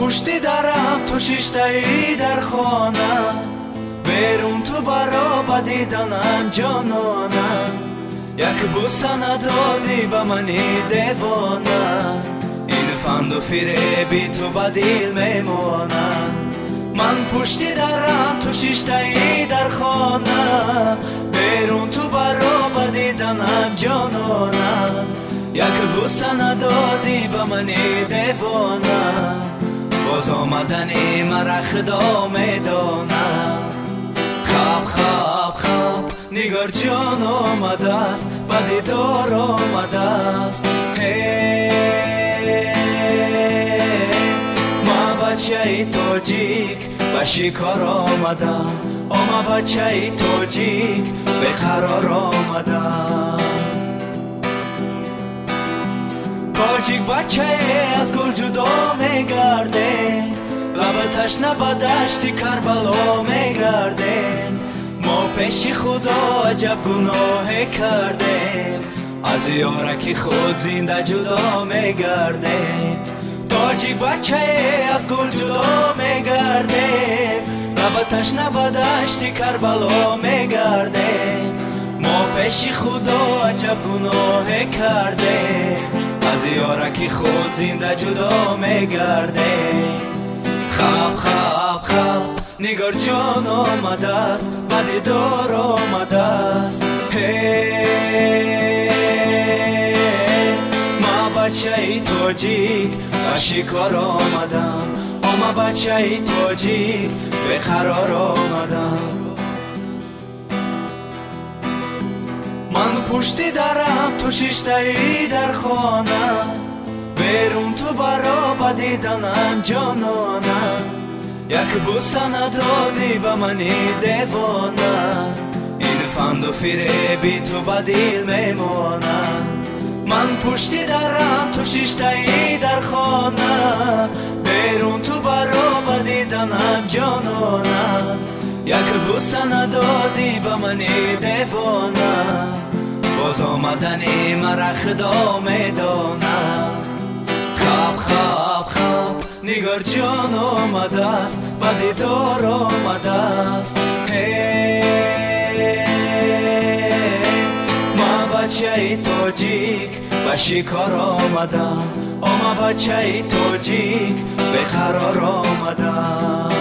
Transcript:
Пушти дарам, ту шиштаӣ дар хона. Берун ту баро ба диданам, ҷонона. Як бӯса надодӣ ба мани девона. Ин фанду фиреби ту ба дил мемонад. Ман пушти дарам, ту шиштаӣ дар хона. Берун ту баро ба диданам, ҷонона. Як бӯса надодӣ ба мани девона. Боз омадани мара Худо медонад. Хаб, хаб, хаб, Нигорҷон омадааст, ба дидор омадааст. Ҳе, ма бачаи тоҷик ба шикор омадам. Ома бачаи тоҷик беқарор омадам. Тоҷик бачае аз гул ҷудо мегардем. Лаба ташна ба дашти Карбало мегардем. Мо пеши Худо аҷаб гуноҳе кардем. Аз ёраки худ зинда ҷудо мегардем. Тоҷик бачае аз гул ҷудо мегардем. Лаба ташна ба дашти Карбало мегардем. Мо пеши Худо аҷаб гуноҳе кардем. Аз ёраки худ зинда ҷудо мегардем. Хаб, хаб, хаб, Нигорҷон омадааст, ба дидор омадааст. Ҳе, ма бачаи тоҷик ба шикор омадам. Ома бачаи тоҷик беқарор омадам. Ман пушти дарам, ту шиштаӣ дар хона. Берун ту баро ба диданам, ҷонона. Як бӯса надодӣ ба мани девона. Ин фанду фиреби ту ба дил мемонад. Ман пушти дарам, ту шиштаӣ дар хона. Берун ту баро ба диданам, ҷонона. Як бӯса надодӣ ба мани девона. Боз омадани мара Худо медонад. Хаб, хаб, хаб, Нигорҷон омадааст, ба дидор омадааст. Ҳе, ма бачаи тоҷик ба шикор омадам. Ома бачаи тоҷик беқарор омадам.